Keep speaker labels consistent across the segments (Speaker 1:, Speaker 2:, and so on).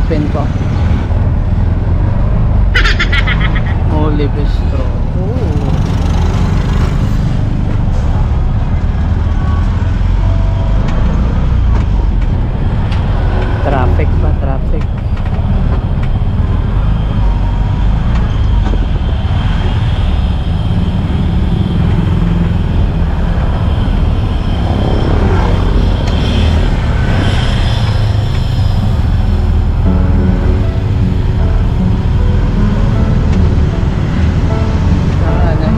Speaker 1: Open pa. Holy Bistro. Oh. Traffic pa, traffic. Ah, ano?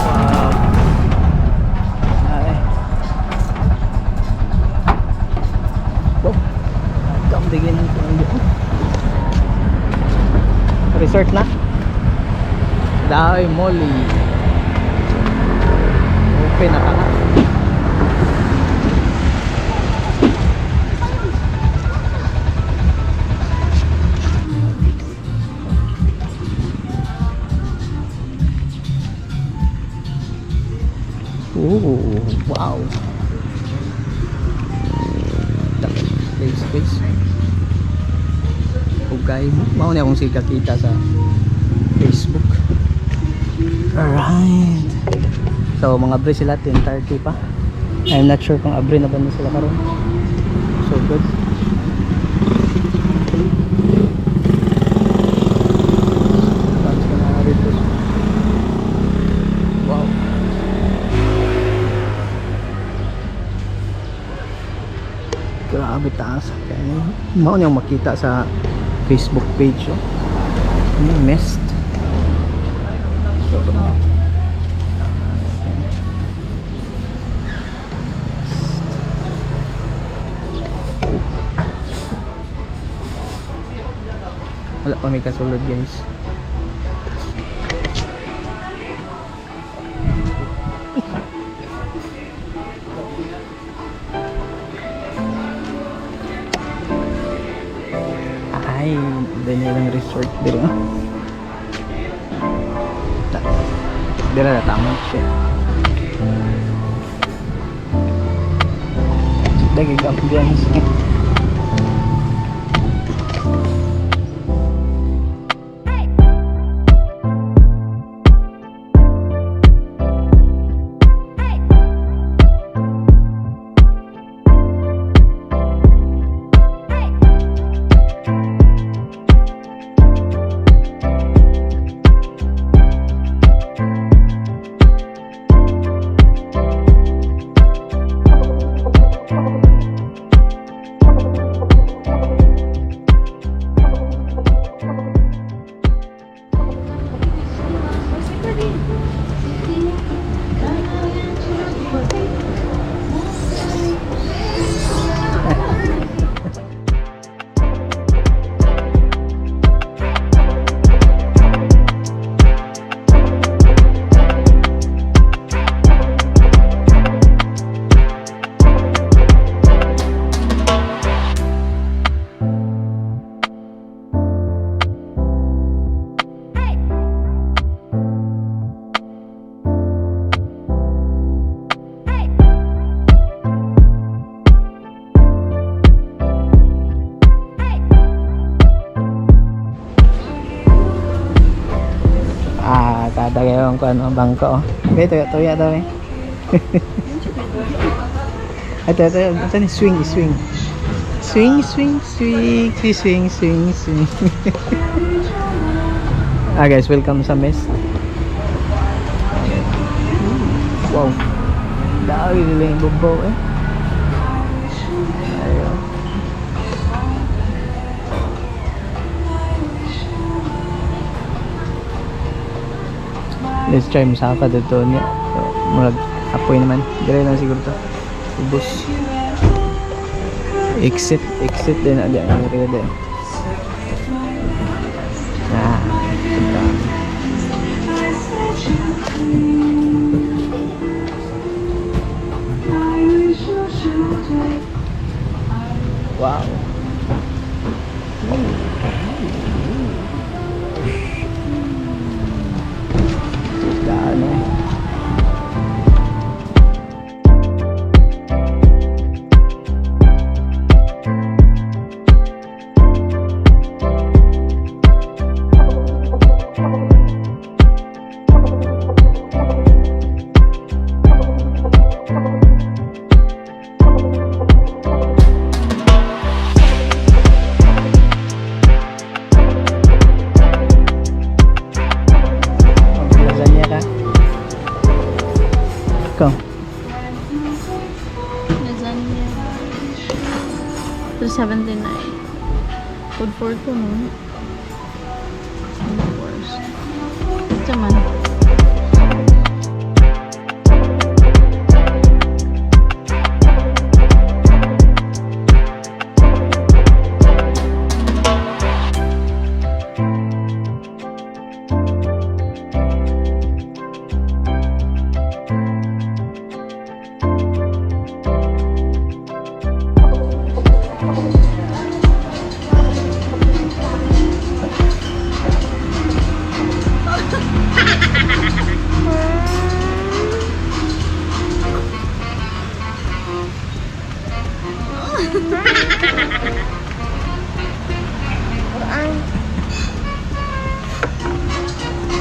Speaker 1: Wow. Ay. Oh. Kamdigin ng kundi. Resort na. Daoy Molly. Open na ka na. Ooh, wow. Play space. Ugay mo. Mao ni akong siga kita sa Facebook. Alright. So mga abre sila 10:30 pa. I'm not sure kung abre na ba ni sila karon. So good. Tapos ka na rito. Wow. Grabe taas. Kaya mao niyang makita sa Facebook page, oh. Ano, mist. So, wala pa may kasulod, guys. Ay, dahil yung resort dito. Dira na tama siya. Dagig ambience. Ah, tatagayon ko ano, bangko. Oh. Okay, tuya, tuya daw eh. Ito, ito, ito, ni swing, swing. Swing, swing, swing, swing, swing, swing. Ah guys, welcome sa mess. Wow. Dami nila yung bubaw eh. Ayun. Let's try musaka dito niya. So, murag apoy naman. Dire lang siguro to. Ubos. Exit, exit din na diyan. Ang area din. Ah, punta. Wow. Daan eh. Lasagna ka? Ikaw.
Speaker 2: Lasagna. 379. Food for two, no? Of course. Ito man.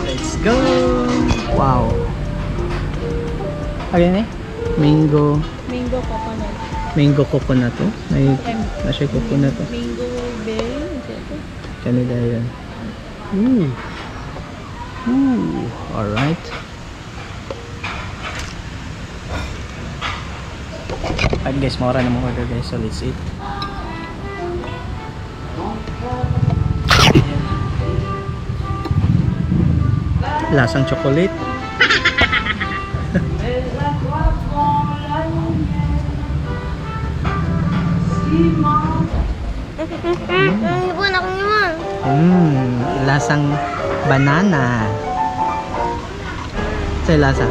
Speaker 1: Let's go! Wow. Ayun eh. Mango.
Speaker 2: Mango coconut.
Speaker 1: Mango coconut to. May nasa coconut to.
Speaker 2: Mango berry. Ito.
Speaker 1: Kanila yan. Ooh. Ooh. Alright. Alright guys, maura na mong order, guys. So let's eat. Ayan. Lasang chocolate.
Speaker 3: Ibuan ako naman.
Speaker 1: Lasang banana. Sa lasa?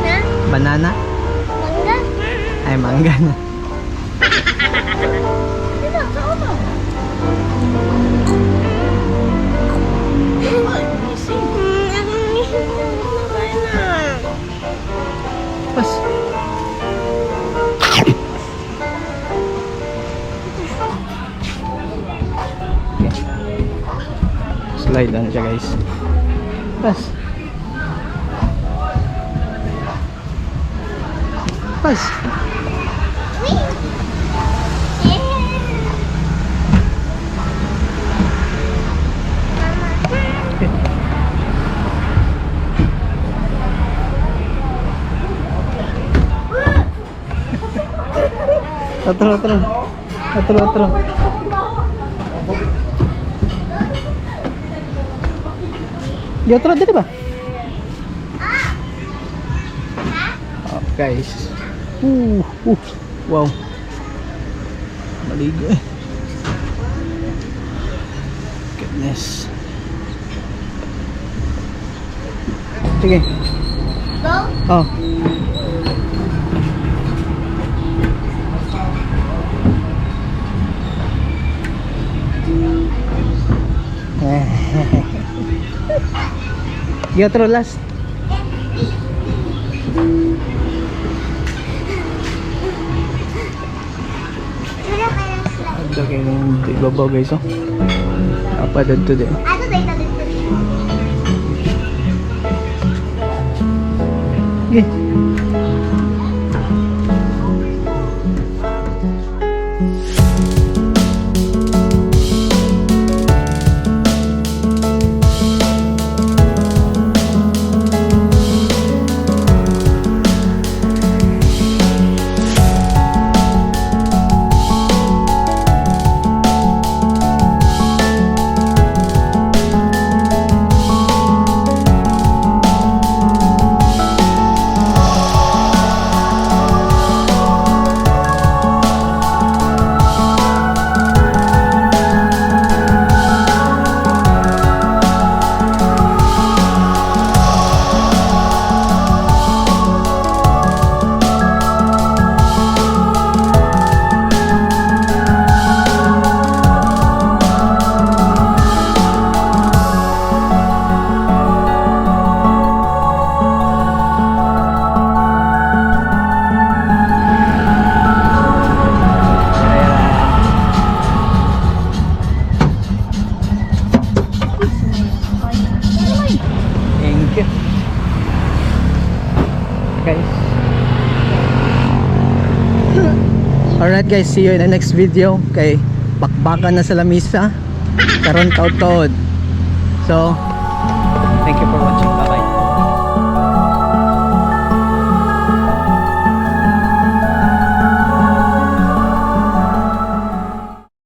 Speaker 3: Ha?
Speaker 1: Banana?
Speaker 3: Mangga?
Speaker 1: Ay, mangga na.
Speaker 3: Dito, sa ulo. Akong na.
Speaker 1: Pas. Okay. Slide lang siya, guys. Pas. Pas. Okay. Otro, otro. Otro, otro. Di otro dito ba? Oh, guys. Wow. Maligo eh. Goodness. Sige.
Speaker 3: Go?
Speaker 1: Oh. Y otro last.
Speaker 3: Wala ka ng slide.
Speaker 1: Ito kay nung ibabaw, guys, oh. Apa dito din.
Speaker 3: Ato dito dito.
Speaker 1: Okay. guys. Alright guys, see you in the next video. Kay bakbakan na sa lamisa. Karon taud. So,